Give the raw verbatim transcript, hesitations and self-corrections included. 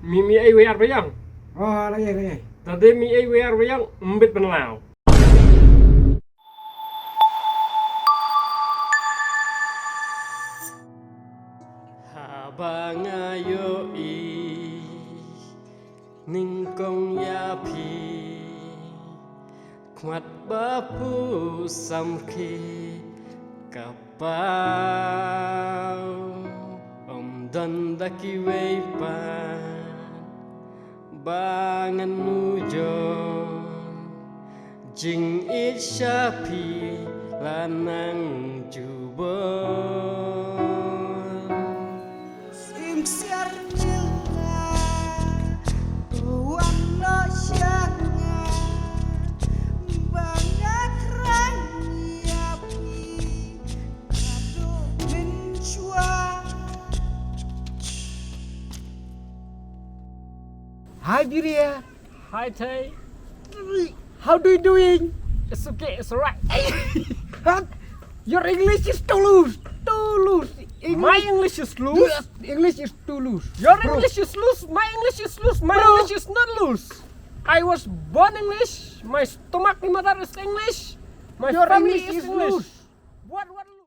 Mi mi ei wer ba yang. Oh, la ei, la ei. Tade mi ei wer ba yang, mbit ban lao. Haba nga ïohi nyngkong ïa phi, khmat ba phu samrkhie ka paw, ym don da kiwei pat ba ngan nujor. Jingïeit sha phi la nang jubor. Im siar nyila, wan noh sha nga, ba nga kren ïa phi, haduh mynshuwa. Hi, Biria. Hi, Tay. How do you doing? It's okay, it's alright. Huh? Your English is too loose, too loose. My English is loose? Yes, English is too loose. Your Bro. English is loose, my English is loose, my Bro. English is not loose. I was born English, my stomach, my mother is English, my Your family English is is English. Loose. What, what?